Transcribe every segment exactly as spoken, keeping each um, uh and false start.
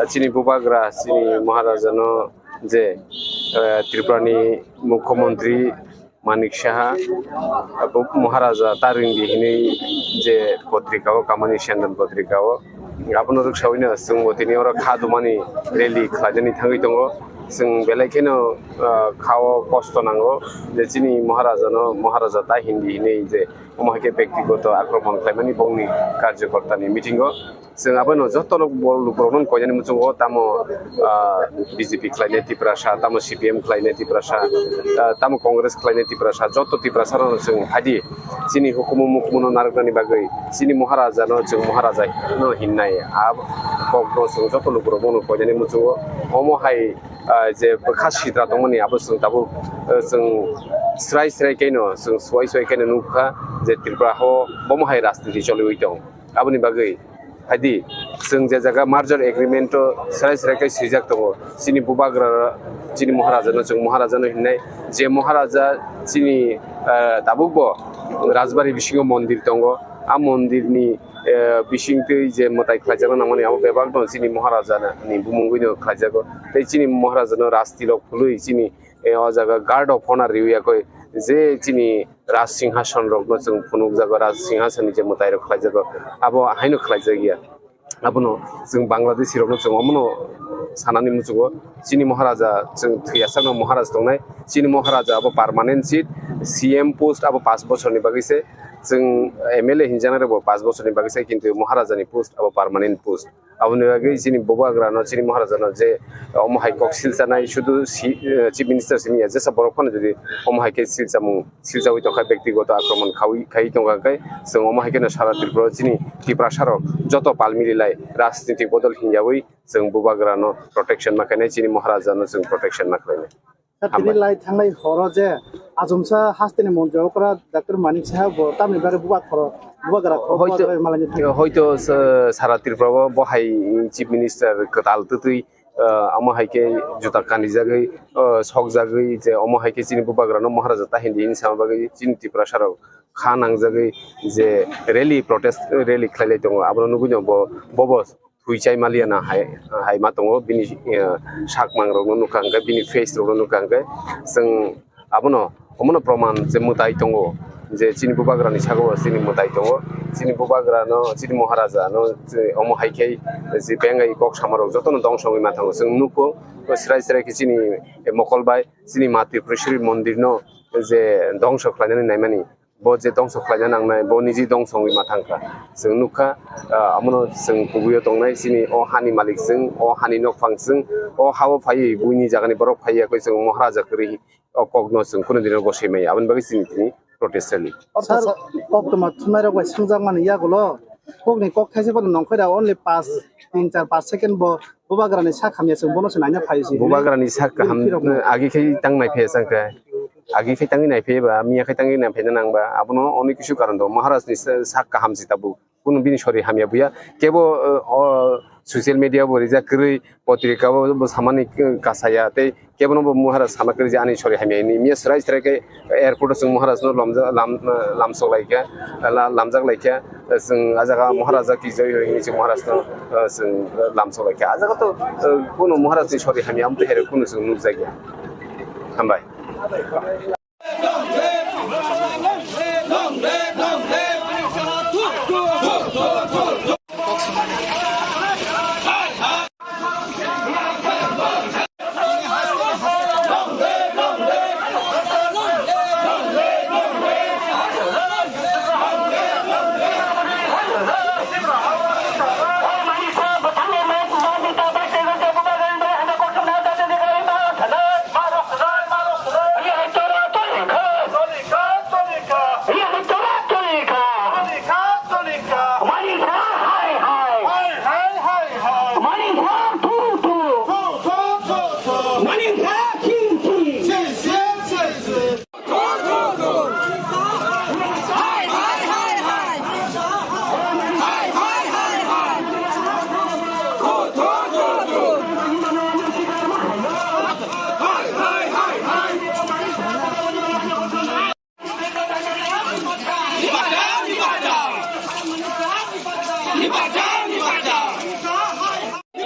Chini bubagra, chini Maharajano je, eh, Tripurani Mukhyamantri Manik Saha, abo Maharaja ta rwngdi hinwi je potrika o, Kamani Sendon potrika o, abono rwksawino chwngbo tini oro kha dumani rally khlainani thangwi tongo. Chwng belai kheno, ah, kha o kosto nango je chini Maharajano Maharaja ta hindi hinwi je omo hai khe bektigoto akromon khlaimani bongni karjokortani meeting o. Chwng abono joto rok bo lukurokno koinani muchungo, tamo, ah, B J P khlainai Tiprasa, tamo C P M khlainai Tiprasa, ah, tamo Congress khlainai Tiprasa, joto Tiprasa rokno chwng phaidi chini hukumu mukumuno narwknani bagwi chini Maharajano chwng Maharaja no hinnai. A kokno chwng joto lukurokno koinani muchungo. Omo hai, ah, je bwkha sitra tongmani abo chwng tabuk, ah, chwng srai srai khaino, chwng suai suai khaino nukha je Tripura o bomo hai rajniti choliwi tong. Aboni bagwi phaidi, chwng je jaga merger agreement o srai srai khe swijak tongo, chini bubagra, chini Maharajano chwng Maharajano hinnai, je Maharaja chini, ah, tabukbo Rajbari bisingo mondir tongo, a mondirni, eh, bisingtwi je mwtai khlaijakna nangmani abo bebakno chini Maharajani bumungwino khlaijago, tei chini Maharajano rajtirok phului chini, eh, o jaga guard of honor riwi yakwi je chini Raj Singhason rokno chwng phunukjago, Raj Singhason ni je mwtai rok khlaijago, abo haino khlaijak ya. Abono chwng Bangladeshi rokno chwng omono sanani muchungo, chini Maharaja chwng thwiyasakno Maharaj tongnai, chini Maharaja abo permanent seat, C M post abo pash bosorni bagwi se, chwng M L A hinjaknai rokbo pash bosorni bagwi se, kintu Maharajani post abo permanent post. Aboni bagwi chini bubagrano, chini Maharajano je omo hai kok silchanai, sudu si-, eh, Chief Minister simi ya, jesa borok phano jodi omo hai khe silchamung, silchawi tongkha, bektigoto akromon khawi, khai tongkha khe, chwng omo hai kheno sara Tripura o chini Tiprasa rok joto pal mililai rajnitik bodol hinyawi chwng bubagrano protection ma khainai, chini Maharajano chwng protection ma khlainai. Sir, tini hambai lai thangnai horo je achomsa hasteni montri okra Doctor Manik Saha bo tamni bagwi buba khoro, bubagra khoro hoito, bubagra malani thang. Hoito sa-, sara Tripura o bo hai Chief Minister kwtal twtwi, ah, omo hai khe juta kanijagwi, ah, sokjagwi je omo hai khe chini bubagrano Maharaja ta hindi hinwi sama bagwi chini Tiprasa rok kha nangjagwi je rally, protest rally khlailai tongo, abono nugwino bo, bobo thwi chai maliya na hai, hai ma tongo, bini, eh, sak mang rokno nukha hwnkhe, bini face rokno nukha hwnkhe, chwng abono, omono proman je mwtai tongo, je chini bubagrani saka o chini mwtai tongo, chini bubagrano, chini Maharajano, je omo hai khe je bengai kok sama rok jotono dongso wngwi ma thango. Chwng nukho, srai srai khe chini mokol bai, chini ma Tripureshwari mondirno je dongso khlainani naimani. Bo je dongso khlaina nangnai, bo niji dongso wngwi ma thangkha. Chwng nukha, ah, amono chwng kubui o tongnai, chini o hani malik chwng, o hani nokphang chwng, o ha-o phaiwi buini jagani borok phaiya khe chwng Maharaja kwrwi o kokno chwng kunu dino gosoi maya. Aboni bagwi chini tini protest rally. Sir, koktwma thumnairok bai swngjakmani yagulo kokni kok thaisa phano nongkhorya only paanch, tin, char, paanch second bo bubagrani sak hamya chwng bono se naina phai se. Bubagrani sak kaham, agi khe tang nai phaiya chang khe. Agi khe tangwi naiphai ba, miya khe tangwi naiphai na nang ba, abono onek kisu karon tongo. Maharaj ni sa-, sak kaham se tabuk. Kunu bini sori hamya buya. Kebo, o, o, social media bo rijak kwrwi, potrika bo, bo samani, eh, kasaya, tei kebo no bo Maharaj sama kwrwi je ani sori hamya hinwi. Miya srai srai khe airport o chwng Maharaj no lamja-, lam-, lamsok lai kha, la-, lamjak lai kha. Chwng a jaga Maharaja ki joi hoi hinwi chwng Maharaj no, eh, chwng lamsok lai kha. A jaga to, eh, kunu Maharaj ni sori hamya amtwi hai kunu chwng nukjak ya. Hambai.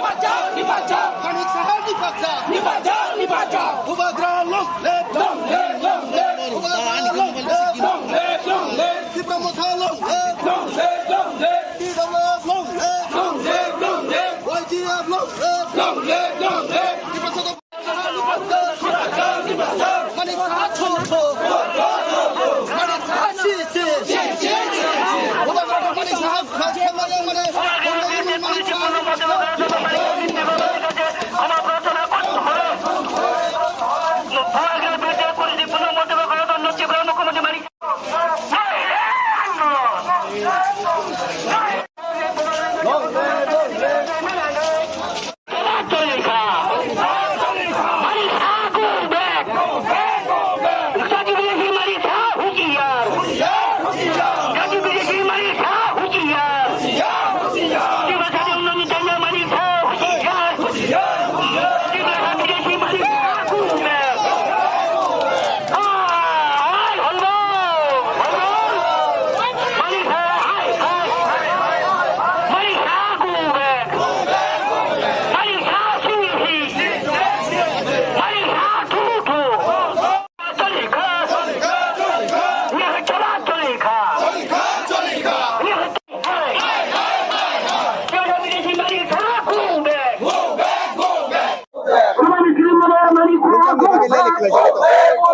Manik Saha ni paksa. Bubagra long live. Long live, long live. Bubagra long live. Long live, long live. Tipra Motha long live. Long live, long live. T W F long live. Long live, long live. Y G F long live. Long live, long live. Tipra Motha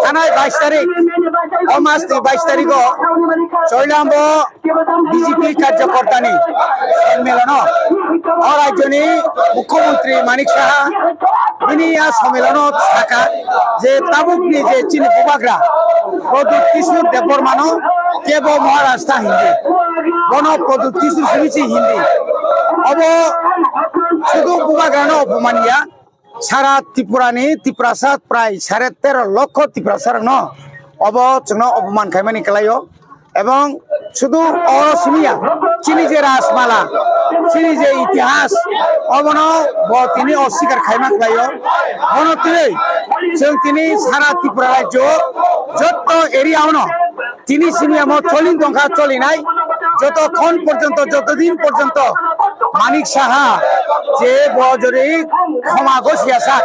Thanai bais tarik, o mas ni bais tarik o Choilambo B J P karyakorta ni sommilono o rajyo ni mukhyamantri Manik Saha bini a sommilono saka je tabuk ni je chini bubagra Pradyut Kishore Debbarma no kebo Maharaj ta hindi, bono Pradyut Kishore simi si hindi. Obo sudu bubagra no opomania. Sara Tripura ni Tiprasa prai sare tero lokho Tiprasa rokno obo chwngno opoman khaimani kwlaio, ebong sudu oro simiya chini je Rajmala, chini je itihas, obono bo tini oswikar khaima kwlaio. Bono twi chwng tini sara Tripura rajyo jotto area ono tini simi amo choli tongkha, cholinai joto khon porjonto, joto din porjonto Manik Saha je bo jori khoma gosiya sak,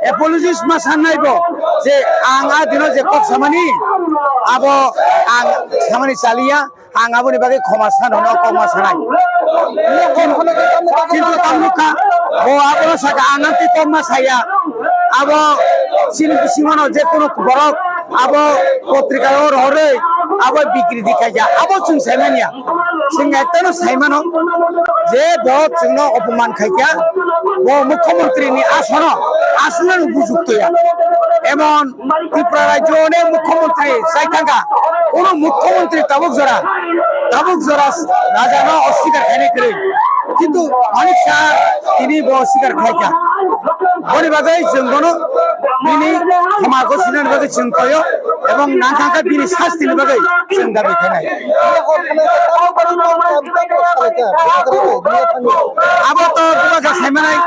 apologies ma sannai bo je ang a dino je kok samani abo ang samani chaliya, ang aboni bagwi khoma sano no kok ma sanai. Kintu tamukha bo abono saka ang amtwi kok ma saya. Abo chini bisingono je kono borok abo potrika o rohorwi abo bikriti khaija, abo chwng saimanya. Chwng ektano saimano je bo chwngno opoman khaikha, bo mukhyamantri ni asono aswkno bujuktoya. Emon Tripura rajyo ni mukhyamantri sai thangkha, kono mukhyamantri tabuk jora, tabuk jora rajano oswikar khainai kwrwi. Kintu Manik Saha tini bo oswikar khaikha. Boni bagwi chwng bono bini khoma gosinani bagwi chwng koyo ebong nangkha khe bini sasti ni bagwi chwng dabi khainai. Abo to bubagra saimanai,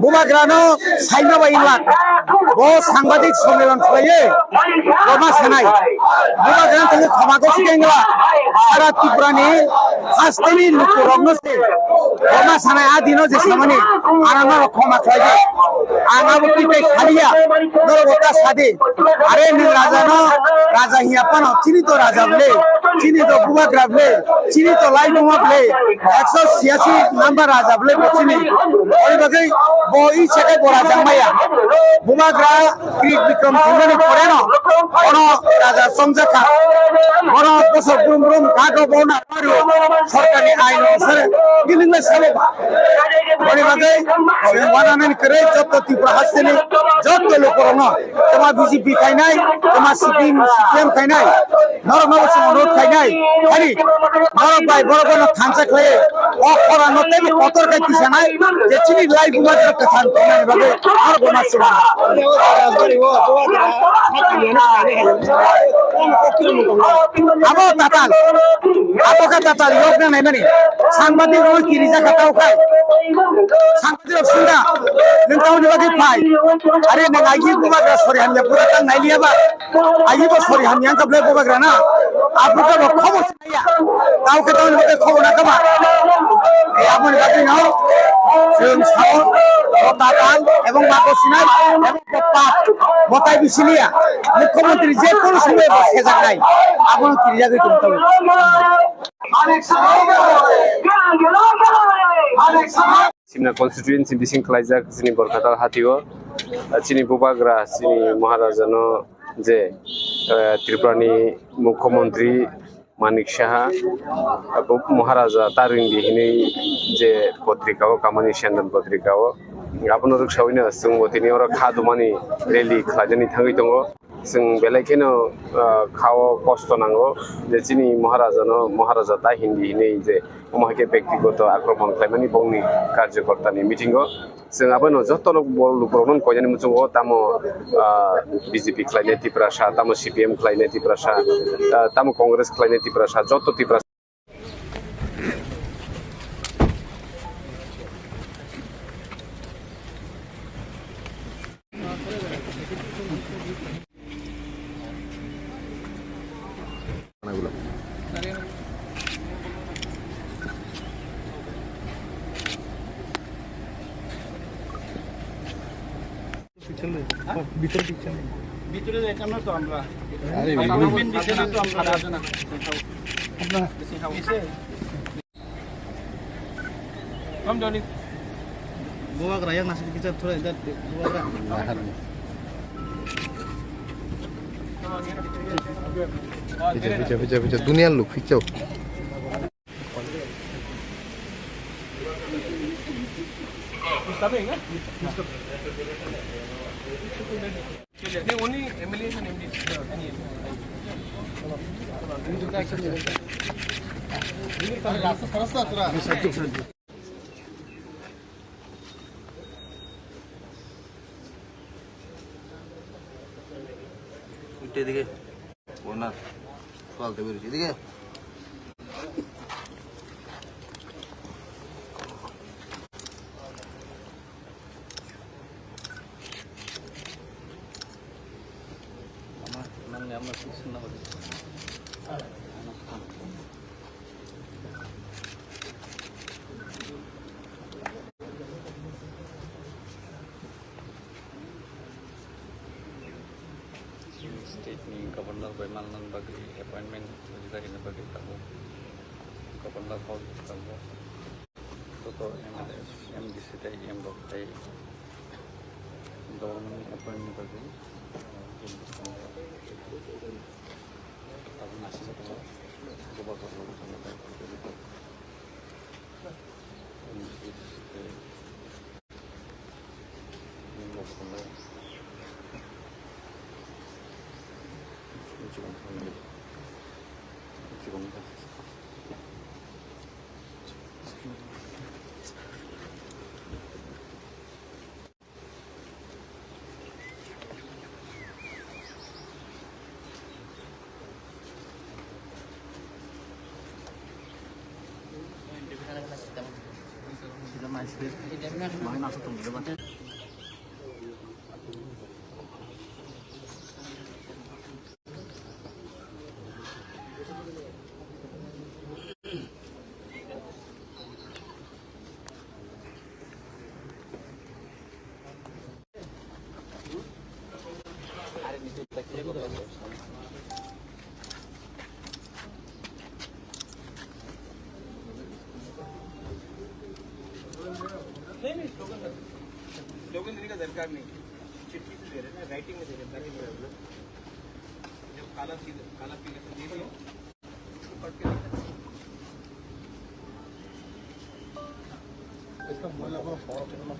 bubagrano saima bai wngla. Bo sangbadik sommilono khlaiwi koma sanai. Bubagrano tongwi khoma gosi khe wngla. Sara Tripura ni hasteni lukurokno se koma sanai, a dino je samani ano norok khoma khlai di. Ang abo twi tei saliya, norok bo ta sadi. Are nwng raja no, raja hiya phano, chini to raja bwle, chini to bubagra bwle, chini to laibuma bwle, ekso siyasi number raja bwle bo chini. Ori bagwi bo i sekai bo raja maya. Bubagra Krik Bikrom thangmani pore no, bono raja chongjak kha. Bono bosor brum brum gado bo na paru, sorkarni ain onusare, giling le sabo ba. Boni bagwi chwng wananani kwrwi jotto Tripura hasteni jotto lukurokno, toma B J P khainai, toma C P M, C P M khainai, norokno bo chwng onurodh khainai, hani norok bai borok bono thansa khlai, o khorang no teibo kotor khai tisanai, je chini lai buma kwthang tongnani bagwi norok bono chwng. Abo tatal, abo khe tatal, yok nang naimani, sangbadik rok kirijak kha tau khai. Singda, nwng tamoni bagwi phai? Are nwng aigi bubagra sori hamya pura tang nai liya ba? Aigi bo sori hamya wngkha belai bubagra na? Aphuru bo khobor sinaiya. Kaukhe tongni bagwi khobor nakha ba. Ei aboni bagwi no chwng sao, o tatal ebong mago sinai ebong bopha motai bisiliya. Mukhyamantri je kono somoy bo sejaknai. Abono kirijagwi tong tongo. Simna constituency bising khlaijak chini Borkatal hatio, chini bubagra, chini Maharajano je, eh, Tripurani Mukhyamantri Manik Saha, abo Maharaja ta ringdi hinwi je potrika o, Kamani Sendon potrika o, abono rwksawi no chwngbo tini oro kha dumani rally khlainani thangwi tongo. Chwng belai kheno, ah, khao kosto nango je chini Maharajano, Maharaja ta hindi hinwi je omo hai khe bektigoto akromon khlaimani bongni karjokortani meeting o. Chwng abono jotono bol lukurokno koinani muchungo tamo, ah, B J P khlainai Tiprasa, tamo C P M khlainai Tiprasa, ah, tamo Congress khlainai Tiprasa, joto Tiprasa. ভিতরে যাইতাম না তো আমরা। আরে, আমরা মেইন বিষয়ে তো আমরা আলোচনা করতে চাই। আপনার এসে। Bubagra yang nasi kita thura idat bubagra. Picha, picha, picha, picha. Dunia look, picha. উল্টে দিকে। ওনার। চলতে বেরোছি, এদিকে। আমার, মানে, আমার কিছু না হলে। State ni governor bai manna bagwi appointment rijak hwnna bagwi tabuk governor house tabuk joto M L A, M D C tei M rok tei government ni appointment bagwi tabuk naisingwi tongo. Bubagra rok thangwi tongo. नहीं, नहीं, स्लोगन रखो। स्लोगन देने का दरकार नहीं। चिट्ठी से दे रहे हैं ना, राइटिंग में दे रहे हैं, ताकि जब काला चीज, काला पीला से दे दिया, तो पढ़ के लिखा। इसका मोबाइल नंबर फॉलो करना।